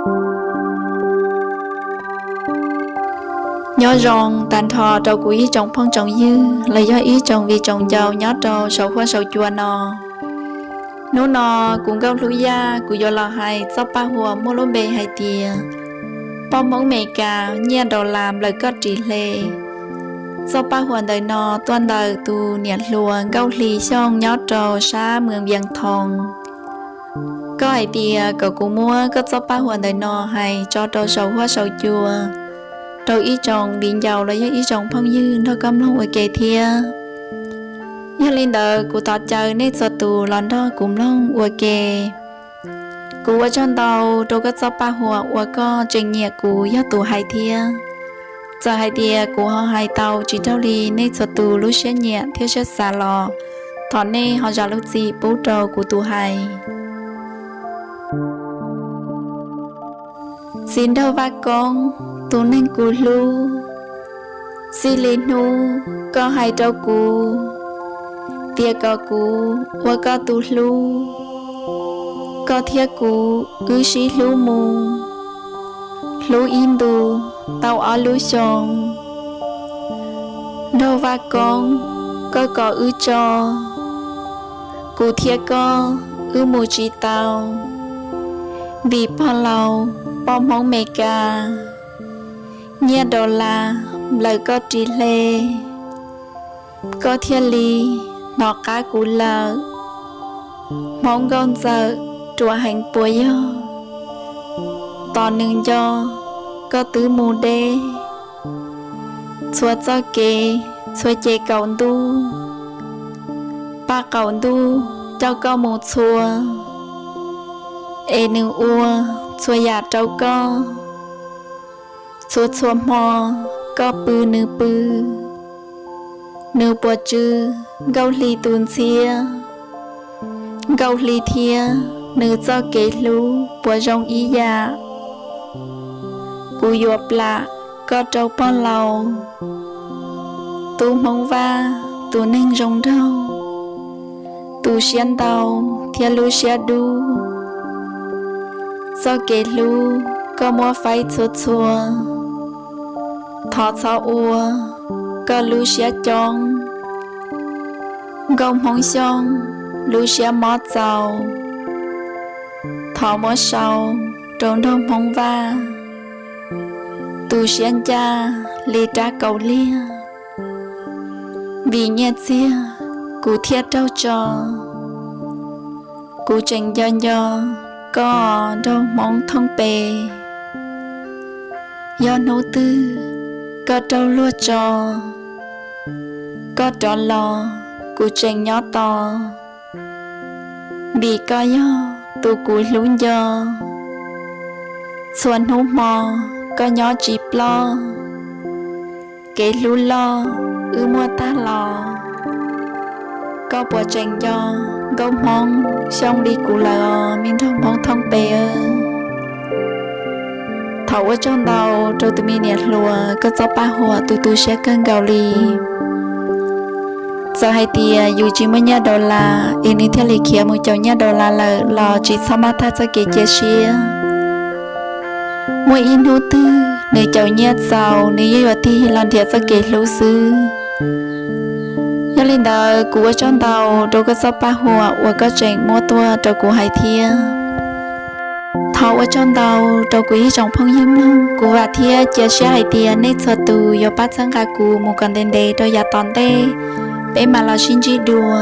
Nyob zoo tag nrho rau kuv ib tsoom phooj tsoom ywg los yog ib tsoom viv tsoom ncaus nyob rau saum huab saum cua no. Hnub no kuv Nkauj Hlub Yaj kuv yuav los hais txoj paj huam muaj lub npe hais tias poj Hmoob Meskas nyiaj dollar nplawm koj ris hle. Txoj paj huam ntawm no tuaj ntawm tus niam hluas Nkauj Hli Xyooj nyob rau sab Mws Vias Thoos. Koj hais tias kom kuv muab koj txoj paj huam ntawm no hais tso rau saum huab saum cua rau ib tsoom viv ncaus los yog ib tsoom phooj ywg nrog koj mloog ua ke thiab. Yog li ntawd kuv thov caw nej txhua tus los nrog kuv mloog ua ke. Kuv ua tsaug ntau rau koj txoj paj huam uas koj tseem nyiam kuv yog tus hais thiab. Txawm hais tias kuv ho hais tau tsis raug li nej txhua tus lub siab nyiam thiab siab xav los thov nej ho zam lub txim pub rau kuv tus hais. Txiv nraug Vaj Koob, tus neeg kuv hlub, txij li hnub koj hais rau kuv tias kom kuv ua koj tus hlub, koj thiab kuv wb sib hlub mus, hlub ib ntus tau ob lub xyoo. Nraug Vaj Koob, koj kom wb tso, kuv thiab koj wb mus tsis tau, vim pog laus poj Hmoob Meskas nyiaj dollar nplawm koj ris hle, koj thiaj li hnov qab kuv lawm. Hmoob Nkauj Ntxawm ruam heev puas yog, tos nws nco koj twb mus deb. Txhua txoj kev txhua ces kaum ntuj, paj qaum ntuj coj koj mus txhua, es nws ua txhua yam rau koj. Txhua txhua hmo koj pw nws pw, nws puas tsw Nkauj Hli tus ntxhiab. Nkauj Hli thiab nws txoj kev hlub puas zoo ib yam. Kuv yuav plam koj rau pog laus, tub Hmoob Vaj, tus neeg zoo nraug, tus siab ntau thiab lub siab dub. Txoj kev hlub koj muab faib txhua txhua, thov txhob ua koj lub siab coob. Nkauj Hmoob Xyooj lub siab mob txaus, thov muab sau rau nraug Hmoob Vaj, tus siab ncaj li rab kaus liag. Vim nyiaj txiag kuv thiaj raug tso, kuv tseem nco nco koj nraug Hmoob Thoob Pes. Yog hnub twg koj raug luag tso, koj rov los kuv tseem nyob tos, vim koj yog tus kuv hlub nco. Txhua hnub hmo koj nyob tsis ploj, kev hlub loj wb muaj tag los. Koj puas tseem nco Nkauj Hmoob Xyooj li kuv lawm os me nraug Hmoob Thoob Pes? Thov ua tsaug ntau rau tus me niam hluas koj txoj paj huam tu tu siab kawg nkaus li. Txawm hais tias yus tsis muaj nyiaj dollar es nws thiaj li khiav mus caum nyiaj dollar lawm los tsis txhob mab tag txoj kev cia siab. Muaj ib hnub twg nws caum nyiaj txaus nws yeej yuav tig los nrhiav txoj kev hlub xwb. Yog li ntawd kuv ua tsaug ntau rau koj txoj paj huam uas koj tseem muab tuaj rau kuv hais thiab. Thov ua tsaug ntau rau kuv ib tsoom phooj ywg mloog, kuv vam thiab cia siab hais tias nej txhua tus yuav pab txhawb nqa kuv mus kom ntev ntev rau yav tom ntej, peb mam los sib ntsib dua.